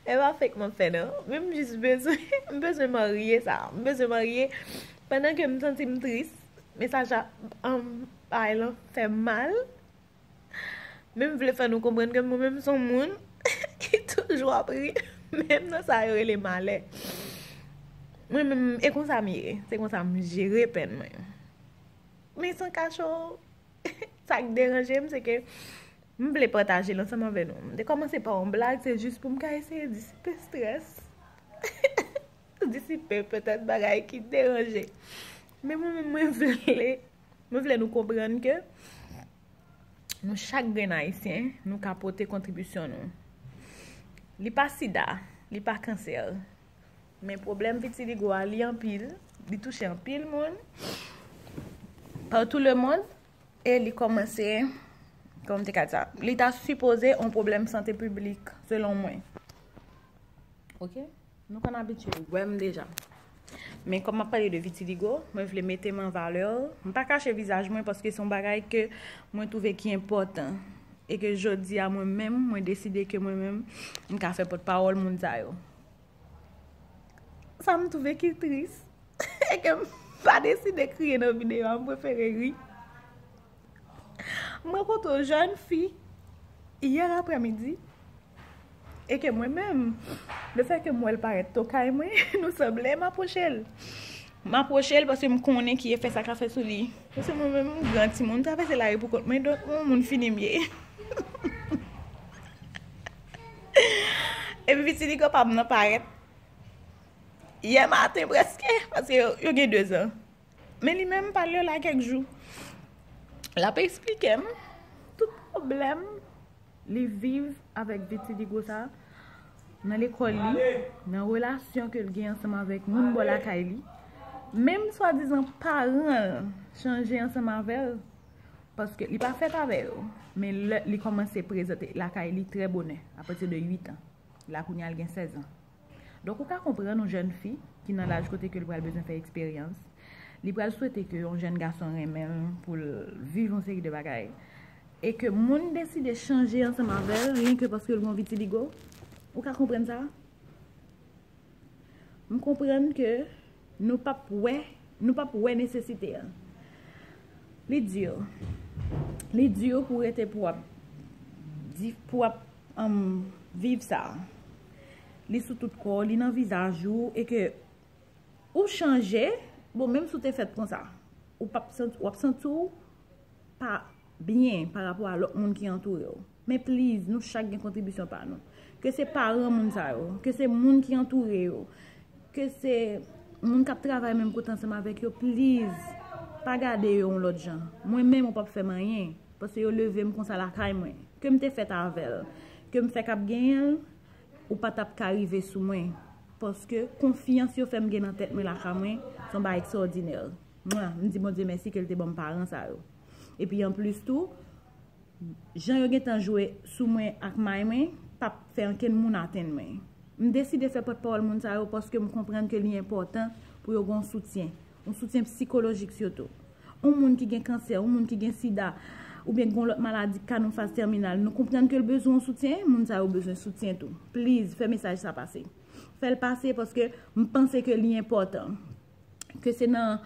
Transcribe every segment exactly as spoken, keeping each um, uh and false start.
E pa fake m ap fè non. Men m jis bezwen, m bezwen marye sa. M bezwen marye pandan ke m santi m tris. Mesaj a, um, ay lan fè m mal. Men m vle fè nou konprann ke mwen menm se yon moun ki toujou ap ri. Menm nan sa yo rele malè. Mwen menm, e konsa m ye. Se konsa m jere pèn mwen. Men san kache w, sa k deranje m, se ke m vle pataje l ansanm avè nou. M te kòmanse pa yon blag, se jis pou m ka eseye disipe strès. Disipe petèt bagay ki deranje. Men mwen menm, mwen vle, mwen vle nou konprann ke nou chak grenn Ayisyen, nou ka pote kontribisyon nou. Li pa sida, li pa kansè. Men pwoblèm vitiligo a, li anpil, li touche anpil moun, partout le monde, e li kòmanse, kòman m te ka di sa, li ta sipoze yon pwoblèm sante piblik, selon mwen. Ok? Nou konn abitye wè m deja. Men kòm m ap pale de vitiligo, mwen vle mete m an valè. M pa kache vizaj mwen paske se yon bagay ke mwen twouve ki enpòtan. E ke jodi a mwen menm, mwen deside ke mwen menm, m ka fè pòtpawòl moun sa yo. Sa m twouve ki tris. E ke m pa deside kriye nan videyo a, m prefere ri. M rankontre yon jèn fi yè aprèmidi. E ke mwen menm, lefètke m wè l parèt to kay mwen, nou sanble, m apwoche l. M apwoche l paske m konnen ki efè sa ka fè sou li. Paske mwen menm, m gran timoun, travèse lari pou kont mwen, donk, yon moun fini m ye. Epi vitiligo pa m nan parèt yè maten prèske, paske yo, yo gen de zan. Men li menm, m pale la kèk jou. L ap eksplike m tout pwoblèm li viv avèk vitiligo sa nan lekòl li, nan relasyon ke l gen ansanm avèk moun bò lakay li. Menm swadizan paran l chanje ansanm avè l, paske li pa fèt avè yo. Men lè li kòmanse prezante lakay li trè bonè, apati de uit an. La kounye a l gen sèz an. Donk, ou ka konprann yon jèn fi ki nan laj kote ke l pral bezwen fè eksperyans, li pral swete ke yon jèn gason renmen l pou l viv yon seri de bagay, e ke moun deside chanje ansanm avè l, renke paske l gen vitiligo, ou ka konprann sa? M konprann ke nou p ap wè, nou p ap wè nesesite a. Li di, li di pou w rete pou w ap di, pou w ap, um, viv sa. Li sou tout kò w, li nan vizaj ou, e ke ou chanje, bon, menm si w te fèt konsa, ou p ap santi, w ap santi w pa byen pa rapò a lòt moun ki antoure w. Men please, nou chak gen kontribisyon pa nou. Ke se paran moun sa yo, ke se moun ki antoure yo, ke se moun k ap travay menm kote ansanm avèk yo, please, pa gade yo yon lòt jan. Mwen menm, ou p ap fè m anyen, paske yo leve m konsa lakay mwen. Ke m te fèt avè l, ke m fèk ap genyen l, ou pa t ap ka rive sou mwen. Paske konfyans yo fè m gen nan tèt mwen, lakay mwen, se yon bagay ekstraòdinè. Mwen, m di Bondye mèsi ke l te ban m paran sa yo. Epi anplis tou, jan yo gentan jwe sou mwen ak may mwen, p ap fè ankenn moun atenn mwen. M deside fè pòtpawòl moun sa yo paske m konprann ke li enpòtan pou yo gen yon soutyen, yon soutyen sikolojik sitou. Yon moun ki gen kansè, yon moun ki gen sida, oubyen ki gen lòt maladi k ka nan faz tèminal, nou konprann ke l bezwen yon soutyen, moun sa yo bezwen soutyen tou. Please, fè mesaj sa pase. Fè l pase paske m panse ke li enpòtan. Ke se nan,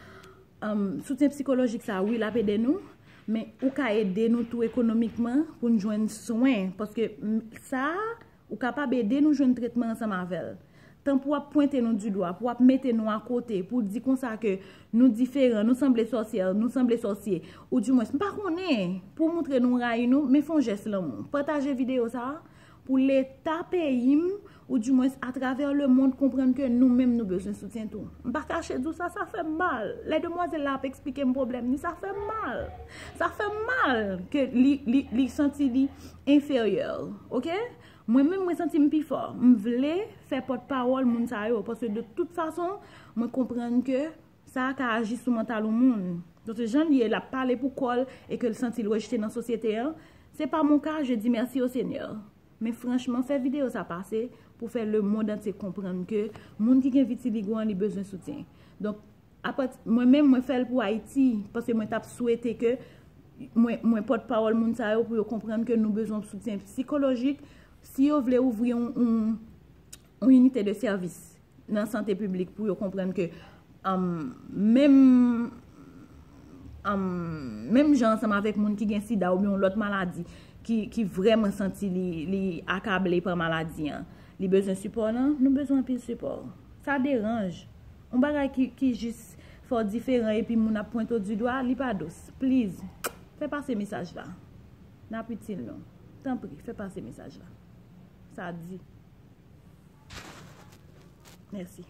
um, soutyen sikolojik sa, wi, l ap ede nou, men ou ka ede nou tou ekonomikman pou n jwenn swen, paske, m, sa, ou kapab ede nou jwenn tretman ansanm avè l. Tan pou w ap pwente nou di dwa, pou w ap mete nou akote, pou w di konsa ke nou diferan, nou sanble sòsyè, nou sanble sòsye, oudimwens, m pa konnen, pou w montre nou rayi nou, men fè yon jès lanmou. Pataje videyo sa a, pou Leta peyi m, oudimwens atravè lemonn, konprann ke nou menm nou bezwen soutyen tou. M pa kache di w sa, sa fè m mal. Lè demwazèl la ap eksplike m pwoblèm li, sa fè m mal. Sa fè m mal ke li, li, li santi li enferyè, oke? Mwen menm, mwen santi m pi fò. M vle fè pòtpawòl moun sa yo, paske de tout fason, mwen konprann ke sa ka aji sou mantal yon moun. Donk, se jan l ye, l ap pale pou kò l e ke l santi l rejte nan sosyete an. C'est pas mon cas, je dis merci au Seigneur. Men franchman, fè videyo sa pase pou fè lemonn antye konprann ke moun ki gen vitiligo an, li bezwen soutyen. Donk, apati, mwen menm, mwen fè l pou Ayiti, paske mwen t ap swete ke Mwen, mwen pòtpawòl moun sa yo pou yo konprann ke nou bezwen soutyen sikolojik si yo vle ouvri yon, yon, yon inite de sèvis nan sante piblik pou yo konprann ke um, menm um, menm jan ansanm avèk moun ki gen sida oubyen yon lòt maladi ki, ki vrèman santi li, li akable pa maladi an, li bezwen sipò nan, nou bezwen anpil sipò. Sa deranj. Yon bagay ki, ki jis fè w diferan epi moun ap pwente w di dwa, li pa dous. Please, fè pase mesaj la. N ap itil nou. Tanpri, fè pase mesaj la. Sa di. Mèsi.